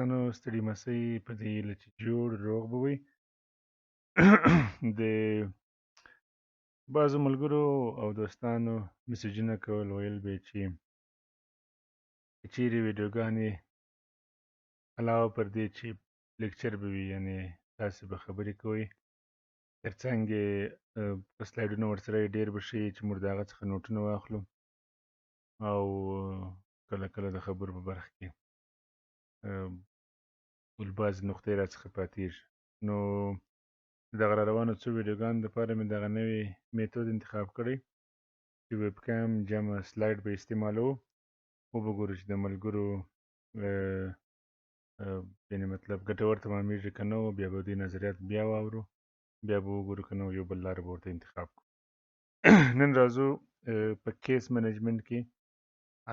دوستانو، ستړي مسئ. په دې هیله چې جوړ روغ به وئ. د بعضو ملګرو او دوستانو مسیجونه کول، ویل به چې چیرې ویډیوګانې علاوه پر دې چې لیکچر به وي، یعنې تاسې به خبرې کوئ، ترڅنګ یې که سلایډونه ورسره ډېر به ښه وي چې موږ د هغه څخه نوټونه واخلو او کله کله د خبرو په برخه کې بعضې نقطې راڅخه پاتېږي. نو دغه را روانو څو ویډیوګانو دپاره مې دغه نوی میتود انتخاب کړی چې ویب کم جمع سلایډ به استعمالوو. وبه ګورو چې د ملګرو یعنې مطلب ګټور تمامېږي که نه، بیا به دوی نظریات بیا واورو، بیا به وګورو که نه یو بل لاره به ورته انتخاب کړو. نن راځو په case management کې.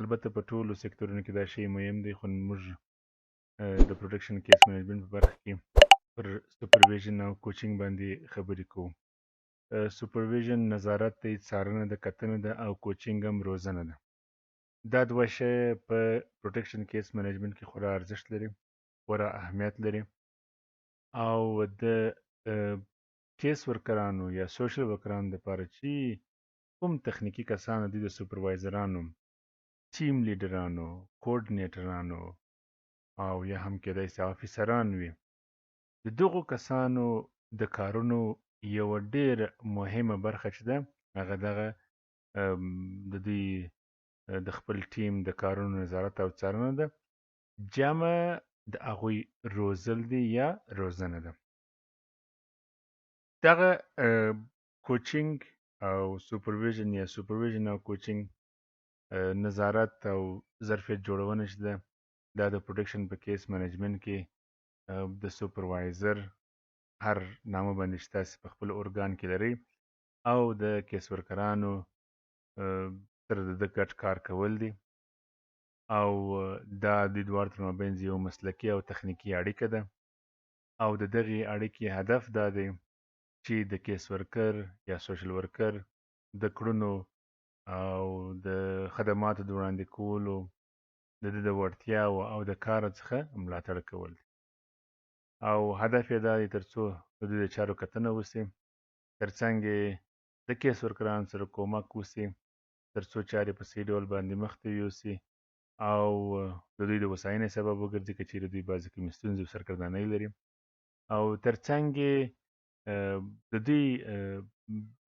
البته په ټولو سکتورونو کې دا شی مهم دی، خو موږ د production case management په برخه کې پر supervision او coaching باندې خبرې کوو. supervision نظارت دی، څارنه ده، کتنه ده، او coaching هم روزنه ده. دا دوه شی په production case management کې خورا ارزښت لري، خورا اهمیت لري، او د case worker انو یا social worker انو دپاره چې کوم تخنیکي کسان دي، د supervisor انو، team leader انو، coordinator انو او یا هم کېدای شي officer ان وي، د دغو کسانو د کارونو یوه ډېره مهمه برخه چې ده هغه دغه د دوی د خپل ټیم د کارونو نظارت او څارنه ده، جمع د هغوی روزل دي یا روزنه ده. دغه coaching او supervision یا supervision او coaching، نظارت او ظرفیت جوړونه چې ده، دا د production په case management کې د supervisor هر نامه باندې چې تاسې په خپل ارګان کې لرئ او د case worker انو سره د ده ګډ کار کول دي، او دا د دواړو تر مابین یو مسلکي او تخنیکي اړیکه ده. او د دغې اړیکې هدف دا دی چې د case worker یا social worker د کړنو او د خدماتو د وړاندې کولو، د ده د وړتیاو او د کار څخه ملاتړ کول دي، او هدف یې دا دی ترڅو د دوی د چارو کتنه وسي، ترڅنګ یې د case worker انو سره کومک وسي ترڅو چارې په صحیح ډول باندې مخته یوسي او د دوی د هوساینې سبب وګرځي که چیرې دوی بعضې کومې ستونزې او سرګردانۍ لري، او ترڅنګ یې د دوی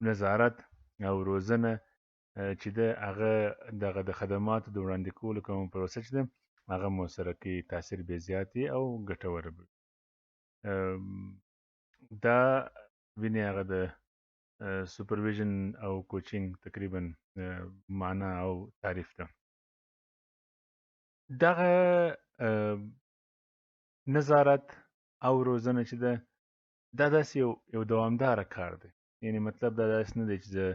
نظارت او روزنه چې ده هغه دغه د خدماتو د وړاندې کولو کومه پروسه چې ده هغه موثره کوي، تاثیر به زیات وي او ګټوره به وي. دا وینې هغه د supervision او coaching تقریبا معنا او تعریف ده. دغه نظارت او روزنه چې ده دا داسې یو دوامداره کار دی، یعنې مطلب دا داسې نه دی چې زه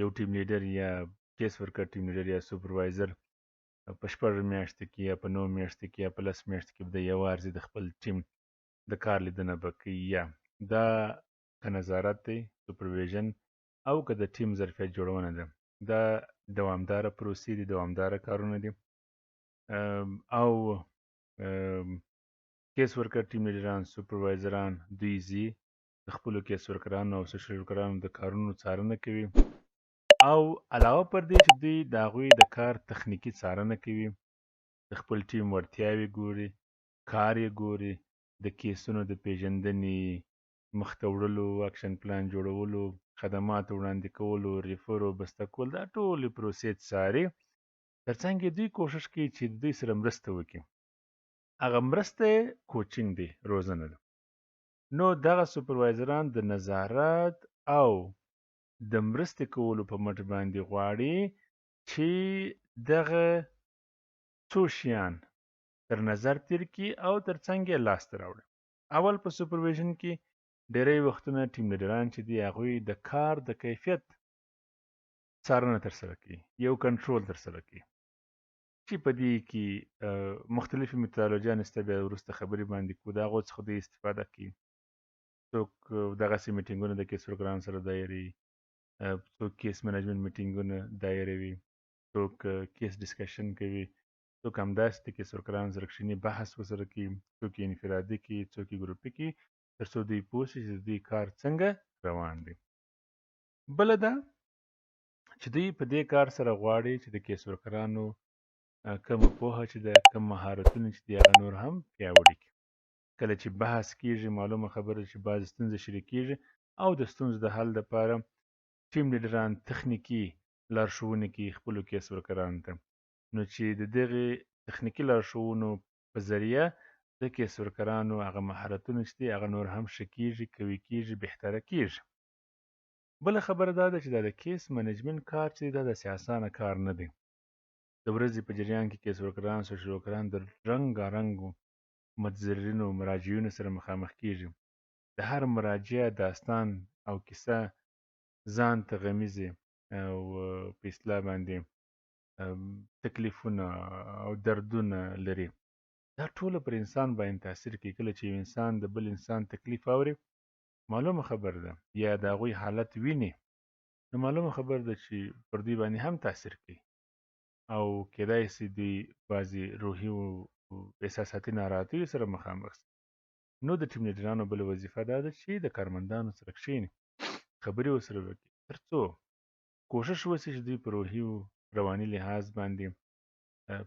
یو team leader یا case worker team leader یا supervisor په 6 میاشتو کې یا په 9 میاشتو کې یا په 10 میاشتو کې به یوازې د خپل ټیم د کار لیدنه به کوي. یا دا که نظارت دی، supervision، او که د ټیم ظرفیت جوړونه ده، دا دوامداره پروسې دي، دوامداره کارونه دي. او case worker team leader ان، supervisor ان دوی ځي د خپلو case worker انو او social worker انو د کارونو څارنه کوي، او علاوه پر دې چې دوی د هغوی د کار تخنیکي څارنه کوي، د خپل ټیم وړتیاوې ګوري، کار یې ګوري، د case ونو د پیژندنې، مخته وړلو، action plan جوړولو، خدماتو وړاندې کولو، refer و بسته کول، دا ټولې پروسې څاري. ترڅنګ یې دوی کوشش کوي چې دوی سره مرسته وکړي، هغه مرسته یې coaching دی، روزنه ده. نو دغه supervisor ان د نظارت او د مرستې کولو په مټ باندې غواړي چې دغه څو شیان تر نظر تیر کړي او ترڅنګ یې لاسته راوړي. اول په supervision کې ډیری وختونه team leader ان چې دي هغوی د کار د کیفیت څارنه ترسره کوي، یو کنټرول ترسره کوي چې په دې کې مختلفې میتودولوژیانې شته، بیا وروسته خبرې باندې کوو، د هغو څخه دوی استفاده کوي. څوک دغسې meeting ونه د case worker انو سره دایروي، څوک case management meeting ونه دایروي، څوک case discussion کوي، څوک څوک همداسې د کیس ورکرانو سره کښېني، بحث ورسره کوي، څوک یې انفرادي کوي، څوک یې ګروپي کوي، تر څو دوی پوه شي چې د دوی کار څنګه روان دی. بله دا چې دوی په دې کار سره غواړي چې د کیس ورکرانو کومه پوهه چې ده، کوم مهارتونه چې دي، هغه نور هم پیاوړي کړي. کله چې بحث کیږي، معلومه خبره چې بعضې ستونزې شریکېږي او د ستونزو د حل لپاره ټیم لیډران تخنیکي لارښوونې کوي خپلو کیس ورکرانو ته. نو چې د دغې تخنیکي لارښوونو په ذریعه د کیس ورکرانو هغه مهارتونه چې دي، هغه نور هم ښه کیږي، قوي کیږي، بهتره کیږي. بله خبره دا ده چې دا د کیس منیجمنټ کار چې دی، دا داسې اسانه کار نه دی. د ورځې په جریان کې کیس ورکران، سوشل ورکران د رنګارنګو متضررینو مراجعینو سره مخامخ کیږي. د هر مراجع داستان او کیسه ځان ته غمیزې او په اصطلاح باندې تکلیفونه او دردونه لري. دا ټوله پر انسان باندې تاثیر کوي. کله چې یو انسان د بل انسان تکلیف اوري، معلومه خبره ده، یا د هغوی حالت ویني، نو معلومه خبره ده چې پر دوی باندې هم تاثیر کوي او کیدای شي دوی بعضې روحي او احساساتي ناراحتیو سره مخامخ شي. نو د ټیم لیډرانو بله وظیفه دا ده چې د کارمندانو سره کښېني، خبرې ورسره وکړي، تر څو کوشش وشي چې دوی په روحي او رواني لحاظ باندې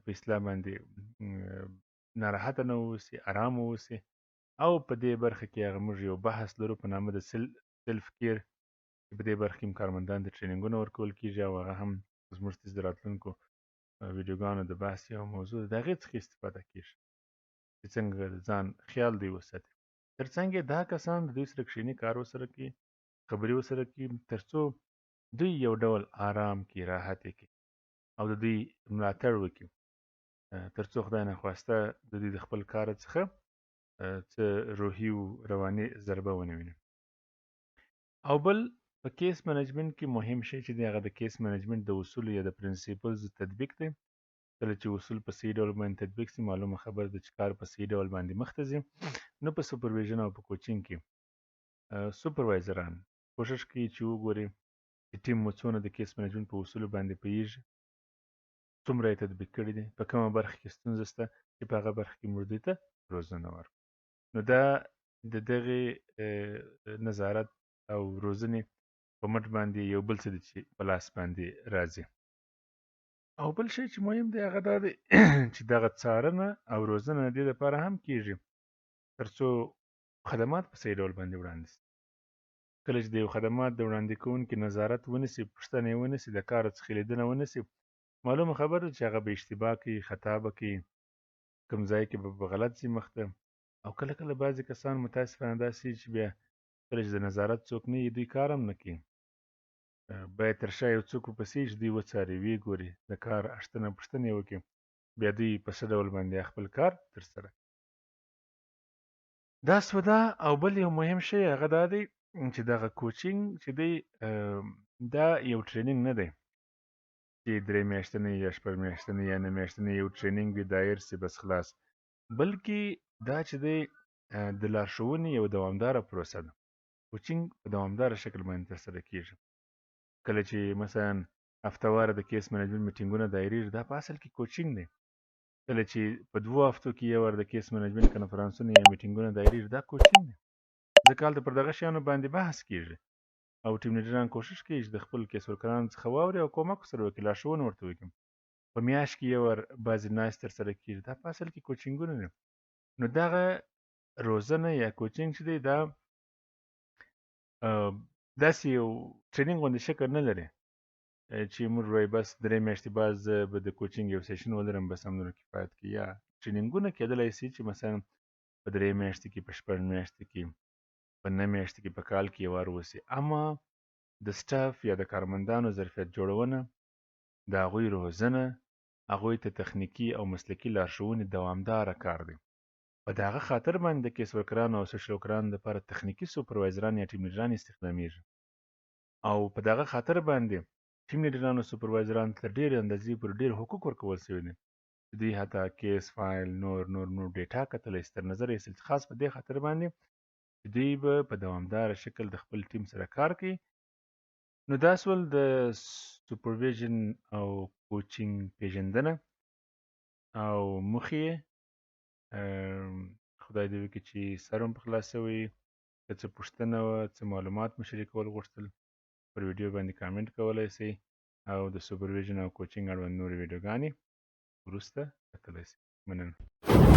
په اصطلاح باندې ناراحته نه اوسي، ارام اوسي. او په دې برخه کې هغه موږ یو بحث لرو په نامه د سلف کیر، چې په دې برخه کې کارمندان ته ټریننګونه ورکول کیږي او هغه هم زموږ د راتلونکو ویډیوګانو د بحث یو موضوع ده. د هغې څخه استفاده کیږي چې څنګه د ځان خیال دوی وساتي. ترڅنګ یې دا کسان د دوی سره کښېني، کار ورسره کوي، خبرې ورسره کوي، تر څو دوی یو ډول آرام کړي، راحت یې کړي او د دوی ملاتړ وکړي، تر څو خدای نخواسته د دوی د خپل کار څخه څه روحي او رواني ضربه ونه ویني. او بل په کیس منیجمنټ کې مهم شی چې دی، هغه د کیس منیجمنټ د اصولو یا د پرنسپلز تطبیق دی. کله چې اصول په صحیح ډول باندې تطبیق سي، معلومه خبره ده چې کار په صحیح ډول باندې مخته ځي. نو په سپرویژن او په کوچینګ کې سپروایزران کوشش کوي چې وګوري چې ټیم مو څونه د کیس منیجمنټ په اصولو باندې پوهېږي، څومره یې تطبیق کړي دي، په کومه برخه کې ستونزه شته چې په هغه برخه کې موږ دوی ته روزنه ورکړو. نو دا د دغې نظارت او روزنې په مټ باندې یو بل څه دي چې په لاس باندې راځي. او بل شی چې مهم دی هغه دا دی چې دغه څارنه او روزنه د دې لپاره هم کیږي ترڅو خدمات په صحیح ډول باندې وړاندې سي. کله چې د یو خدمات د وړاندې کوونکي نظارت ونیسي، پوښتنه یې ونیسي، د کار څخه لیدنه ونیسي، معلومه خبره ده چې هغه به اشتباه کوي، خطا به کوي، کوم ځای کې به په غلط ځي مخته. او کله کله بعضې کسان متاسفانه داسې چې بیا کله چې د نظارت څوک نه وي، دوی کار هم نه کوي. باید تر شا یو څوک ورپسې چې دوی وڅاري، ویې ګوري، د کار اښتنه پوښتنه یې وکړي، بیا دوی په څه ډول باندې خپل کار ترسره. دا سودا. او بل یو مهم شی هغه دا دی چې دغه کوچینګ چې دی، دا یو ټریننګ نه دی چې 3 میاشتنی یا 6 میاشتنی یا 9 میاشتنی یو ټریننګ وي، دایر سي، بس خلاص، بلکې دا چې دی د لارښوونې یو دوامداره پروسه ده. کوچینګ په دوامداره شکل باندې ترسره کیږي. کله چې مثلا هفتهواره د کیس منیجمنټ میټینګونه دایریږي، دا په اصل کې کوچینګ دی. کله چې په 2 هفتو کې یو وار د کیس منیجمنټ کنفرانسونه یا میټینګونه دایریږي، دا کوچینګ دی، ځکه هلته پر دغه شیانو باندې بحث کیږي او ټیم لیډران کوشش کوي چې د خپل کیس ورکرانو څخه واوري او کومک ورسره وکړي، لارښوونه ورته وکړي. په میاشت کې یو وار بعضې ناستې ترسره کیږي، دا په اصل کې کوچینګونه دي. نو دغه روزنه یا کوچینګ چې دی، دا داسې یو ټریننګ غوندې شکل نه لري چې موږ وایو بس 3 میاشتې بعد زه به د کوچینګ یو سیشن ولرم، بس همدومره کفایت کوي. یا ټریننګونه کېدلی شي چې مثلا په 3 میاشتې کې، په 6 میاشتې کې، په 9 میاشتې کې، په کال کې یو وار وشي. اما د سټاف یا د کارمندانو ظرفیت جوړونه، د هغوی روزنه، هغوی ته تخنیکي او مسلکي لارښوونې دوامداره کار دی. په دغه خاطر باندې د کیس ورکرانو او سوشل ورکرانو لپاره تخنیکي سوپروایزران یا ټیم لیډران استخدامیږي، او په دغه خاطر باندې ټیم لیډرانو او سوپروایزران تر ډېرې اندازې پورې ډېر حقوق ورکول شوي دي چې دوی حتی کیس فایل نور نور نور ډیټا کتلی شي، تر نظر یې شي، خاص په دې خاطر باندې چې دوی به په دوامداره شکل د خپل ټیم سره کار کوي. نو دا سول د سوپرویژن او کوچینګ پیژندنه. او موخې یې. خدای دې وکړي چې سر مو په خلاص شوی. که څه پوښتنه وه، څه معلومات مو شریکول غوښتل، پر ویډیو باندې کامنټ کولی شئ او د سوپرویژن او کوچینګ اړوند نورې ویډیوګانې وروسته کتلی شئ. مننه.